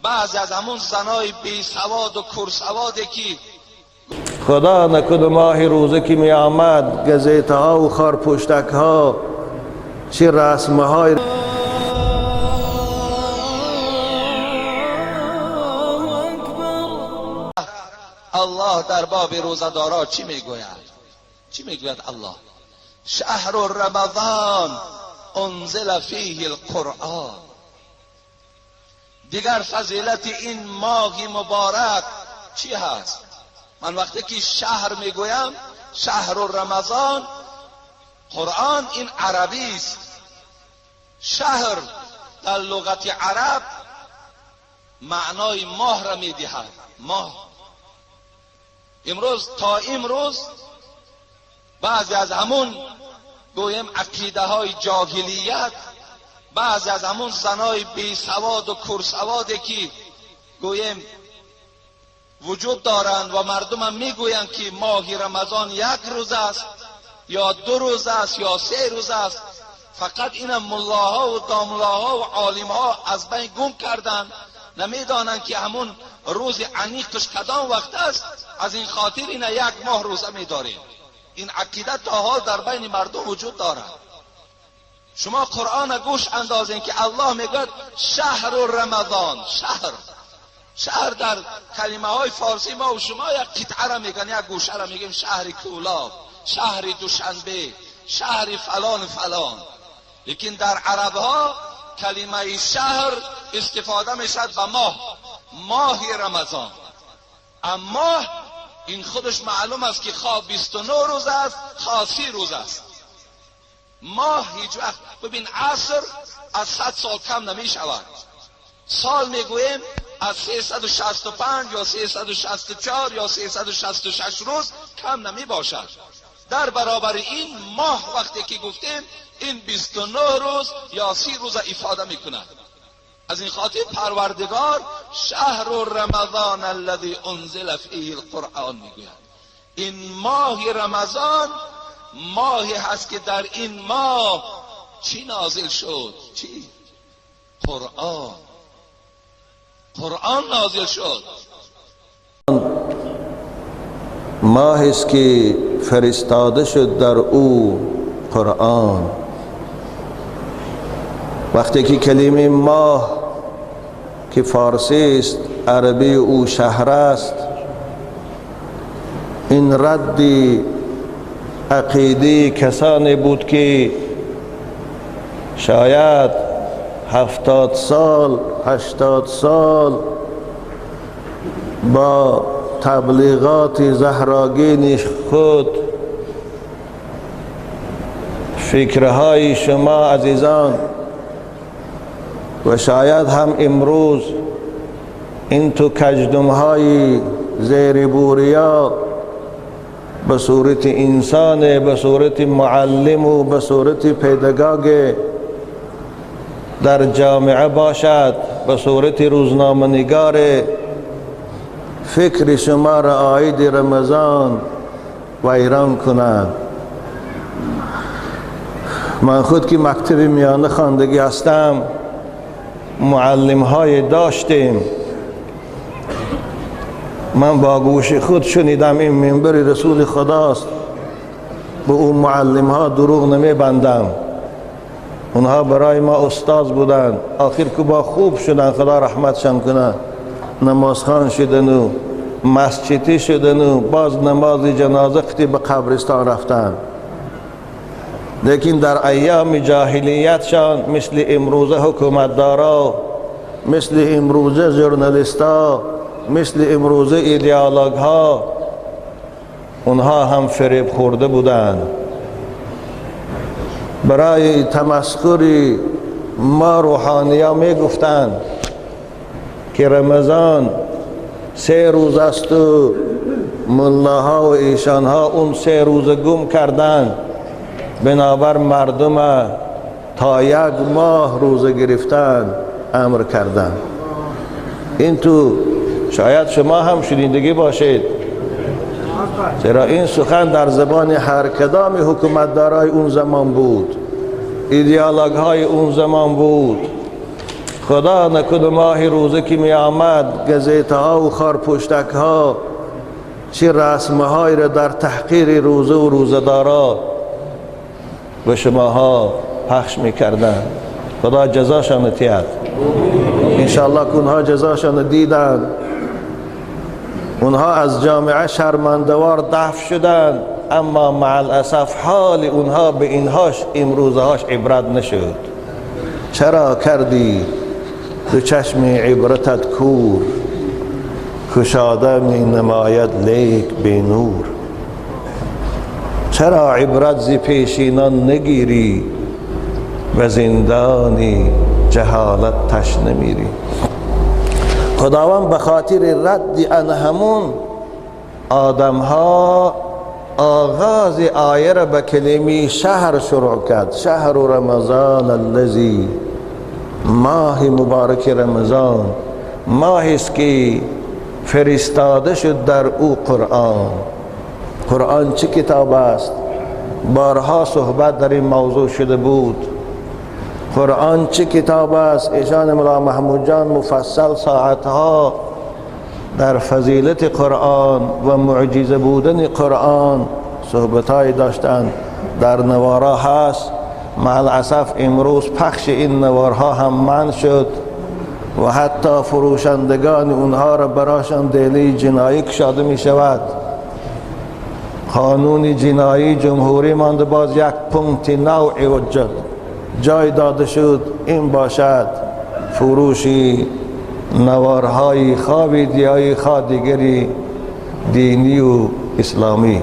بعضی از همون زنای بی سواد و کورسواده که خدا نکند ماه روزه که می آمد گزیته ها و خارپشتک ها چه رسم های الله در باب روزه‌دارا چی میگوید؟ چی میگوید الله؟ شهر رمضان انزل فیه القرآن. دیگر فضیلت این ماه مبارک چی هست؟ من وقتی که شهر میگویم شهر رمضان، قرآن این عربی است. شهر در لغت عرب معنای ماه را میدهد. ماه امروز تا امروز بعضی از همون گویم عقیده های جاهلیت، بعضی از همون زنای بی سواد و کورسواده که گویم وجود دارند و مردم هم میگویند که ماه رمضان یک روز است یا دو روز است یا سه روز است. فقط اینم ملاها و داملاها و عالمها از بین گم کردند، نمیدانند که همون روز عمیقش کدام وقت است. از این خاطر اینا یک ماه روزه میداریم. این عقیده تا حال در بین مردم وجود دارد. شما قرآن گوش اندازین که الله میگوید شهر رمضان. شهر، شهر در کلمه های فارسی ما و شما یک قطعه را میگن، یک گوشه را میگیم شهر کولاب، شهر دوشنبه، شهر فلان فلان. لیکن در عرب ها کلمه شهر استفاده میشد به ماه، ماه رمضان. اما این خودش معلوم است که خواه 29 روز است، خواه 30 روز است. ماه هیچ وقت، ببین عصر از 100 سال کم نمی شود. سال میگوییم از 365 یا 364 یا 366 روز کم نمی باشد. در برابر این ماه وقتی که گفتیم این 29 روز یا 30 روز افاده میکند. از این خاطر پروردگار شهر رمضان الذي انزل فیه القرآن میگوید. این ماه رمضان ماهی هست که در این ماه چی نازل شد؟ چی؟ قرآن. قرآن نازل شد. ماه است که فرستاده شد در او قرآن. وقتی که کلمه ماه که فارسی است، عربی او شهر است، این رد عقیده کسانی بود که شاید 70 سال 80 سال با تبلیغات زهراگین خود فکرهای شما عزیزان و شاید هم امروز این تو کجدمهای زیر بوریا به صورت انسان، به صورت معلم و به صورت پیدگاگ در جامعه باشد، به صورت روزنامه نگار فکر شما را عاید رمضان ویران کنند. من خود که مکتب میانه خواندگی هستم، معلم های داشتیم. من با گوش خود شنیدم این منبر رسول خداست، به اون معلم ها دروغ نمی بندم. اونها برای ما استاد بودند. آخر که با خوب شدن، خدا رحمتشان کنه، نمازخوان شدن و مسجدی شدن و باز نماز جنازه قطی به قبرستان رفتن. لیکن در ایام جاهلیتشان مثل امروزه حکومتدارا، مثل امروزه ژورنالیستا، مثل امروزه ایدئولوگ ها، اونها هم فریب خورده بودند. برای تمسخر ما روحانیا می گفتند که رمضان 3 روز است و ملاها و ایشانها اون 3 روز گم کردند، بنابر مردم تا 1 ماه روزه گرفتن امر کردند. این تو شاید شما هم شنیدگی باشید، چرا این سخن در زبان هر کدام حکومتدارای اون زمان بود، ایدئولوگ های اون زمان بود. خدا نکنه ماه روزه که می آمد گزیته ها و خارپشتک ها چه رسمه های را در تحقیر روزه و روزه‌دارا به شماها پخش میکردن. خدا جزاشان تید انشاءالله که اونها جزاشان دیدن. اونها از جامعه شرمندوار دفع شدن، اما مع الاسف حال اونها به اینهاش امروزهاش عبرت نشد. چرا کردی دو چشم عبرتت کور، کشاده می نماید لیک به نور. چرا عبرت زی پیشینان نگیری و زندانی جهالت تشنه میری. خداوند به خاطر رد ان همون آدم ها آغاز آیه را به کلمه شهر شروع کرد. شهر رمضان الذی، ماه مبارک رمضان، ماهی است که فرستاده شد در او قرآن. قرآن چه کتاب است؟ بارها صحبت در این موضوع شده بود. قرآن چه کتاب است؟ ایشان ملا محمود جان مفصل ساعتها در فضیلت قرآن و معجزه بودن قرآن صحبتهای داشتند. در نوارا هست. مع الاسف امروز پخش این نوارها هم منع شد و حتی فروشندگان اونها را براشان دلی جنایی کشاده می شود. قانون جنایی جمهوری مانده باز یک پونکت نوع وجد جای داده شد، این باشد فروشی نوارهای خواه ویدیوهای خواه دیگری دینی و اسلامی.